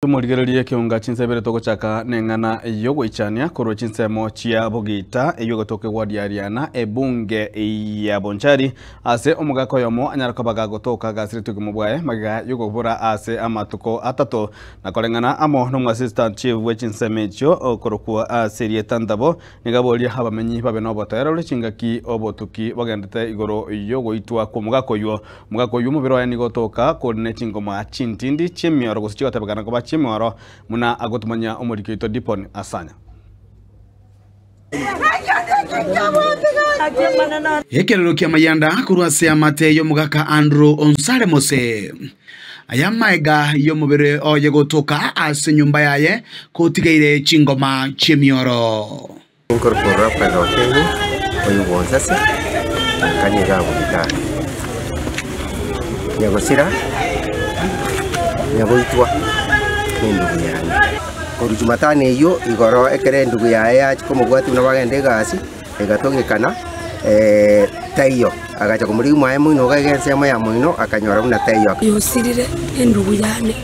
Tumorigererie ekeunga chinsa ibere togochaka neng'ana y'ogoichania korwa chinsemo chia Bogita eyio egotoka egwadiariana ebunge ya Bonchari ase omogaka oyomo anyare koba gagotoka gasiretwe obogima bwaye magega y'okobora ase amatuko atato na koreng'ana amo nomoassistant chief bwe chinsemo echio okorokwa ase erieta Ntabo Nigo aboria abamenyi babe nobotoereru chingaki obotuki bogendete igoro y'ogoitwa kw'omogaka oyio. Omogaka oyio omobere oye nigo otoka kore ne chingoma chintindi chi'emioro gose chigotebekana koba chi'emioro, buna agotumanyia omoriki oito Dipon Asanya. Ekerero ki'amayanda korwa ase amate y'omogaka Andrew Onsare Mose. Aya amaega y'omobere oye gotoka ase enyomba yaye kotigaire chingoma chi'emioro. Nkorokwa Rafael Okengo, oyo bw'onsase, nka nigo agogitara. Nyagosira, nyagoitwa nendugu yane. Korwa Jumatano eyio igoro ekero endugu yaye yachia komobwatia buna bagenda egasi, egatong'ekana taiyo. Agacha komorigia mwaye moino iga iga ensemo ya moino, akanyora buna taiyo. Yosirire endugu yane,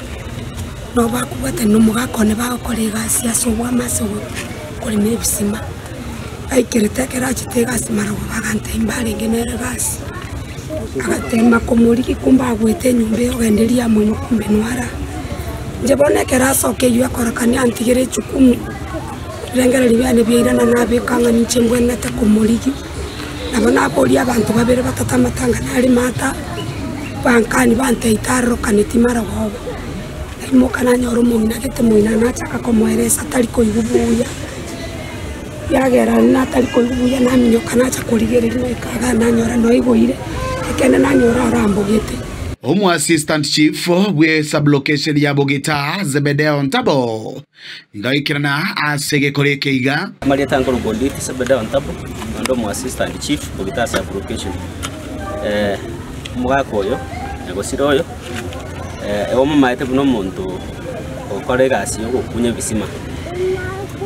nabo bakobwatana nomogaka one bagokora egasi ase obwamo ase okorema ebisima. Baikerete ekero achete egasi marogoba bagantebia mbarenge nere egasi. Agatema komorigia kumbe agwete enyomba eye ogenda eria moino kumbe nwara. Inche bono ekero asoka eywo ekorokania antigere echukumu. Ebirengererio biane biairana nabeka ng'a ninche mbwenerete komorigia. Nabo naboria abanto babere batato amatanga nare mata, bankani bantebia tarokaneti marogoba. Naimoka nanyora omong'ina gete moino nachaka komoeresa tari koigwa buya, yagera natari koigwa buya naminyoka nacha korigereria naika igaa nanyora noigoire, ekeene nanyora arambogete. Omoassistant Chief bwe sublocation ya Bogita, Zebedeo Ntabo, Ngaikerana ase egekora eke iga. Amarieta nkorokwa Onditi Zebedeo Ntabo, naende omo assistant chief Bogita sub location. Omogaka oyo, nyagosira oyo, igo momaete buna omonto ogokora egasi ya ogokunya ebisima.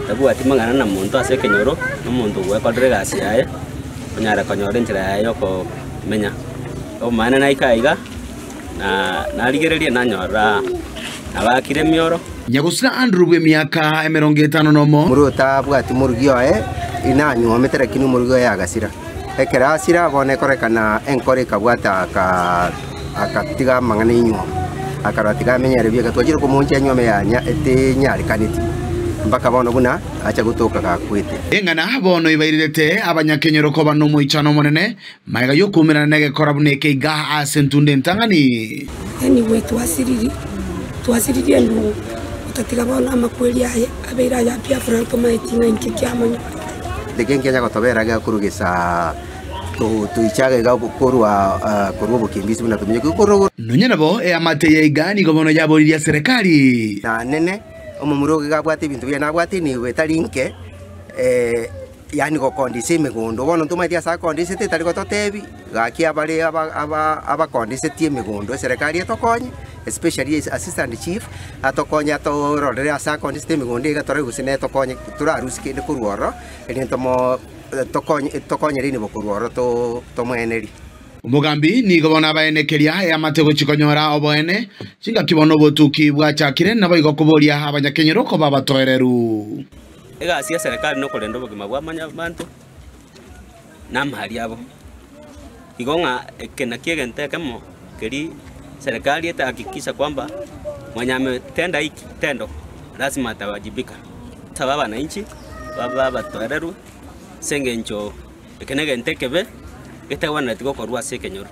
Tabwati mang'ana na monto ase ekenyoro, na omonto ogwekorera egasi yaye, onyare konyora enchera yaye ya okomenya. Obomaene naika aiga. Na narigereria nanyora nabakire emioro. Nyagusira Andrew bw'emiaka 51. Omorwoti otabwati morugi oye inanyuomete, lakini omorugi oye agasira. Ekero asira, bono ekorekana enkoro ekabwata aka agatiga amang'ana enyuomo, akarora tiga amenye ere bieka. Twachire komooncha enyuomo yanya etenyarekaneti mpaka bono buna acha gotoka gakwete. Eng'ana bono ebairirete abanyakenyoro koba nomoichano omonene Magega y'okoumerana negekora buna eke iga ase entunda entang'ani. Anyway twasiriri, twasiririe endugu, gotatiga bono amakweri aye abeire aya Biafra ntomaeti ng'a inki kiamonyorete. Eke nkianya gotobera gekorugesa toichaga iga korwa korwa obokimbizi buna tominyokia korwa. Nonya nabo eamate eye iga nigo bono yaboririe serikali. Na nene omomura ogo iga abwate ebinto biaye nabwate enibo etari nke. Yaani gokondisia emegondo. Bono ntomaeti ase akondisete tari gototebi, gaki abare aba aba abakondisetie emegondo eserekari etokonye, especially assistant chief, atokonye atororere ase akondisete emegondo iga tore gose netokonye torarusie kende korwa ororo, erinde tomo tokonye tokonyere enibo korwa ororo to tomoenerie. Omogambi nigo bono abaenekeria eamate gochia konyora oboene, chingaki bono obotuki bwachakire, naboigo koboria abanyakenyoro koba abatoereru. Egasi y'eserekari nokorenda obogima bwa mwanyabanto na amari abo. Igo ng'a eke nakio egento ekemo keria serikali etahakikisha kwamba mwenye ametenda hii kitendo lazima atawajibika. Saba abananchi babe abatoereru ase eng'encho eke na egento ekebe getagwenereti gokorwa ase ekenyoro.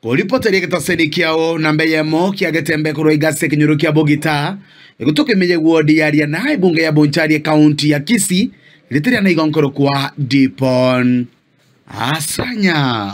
Koripoteria egetaseni kiao namba eyemo kia Getembe korwa iga ase ekenyoro kia Bogita, egotoka ime y'ewodi ya Riana, ebunge ya Bonchari ekaunti ya Kisii, rieta riane igo nkorokwa Dipon Asanya.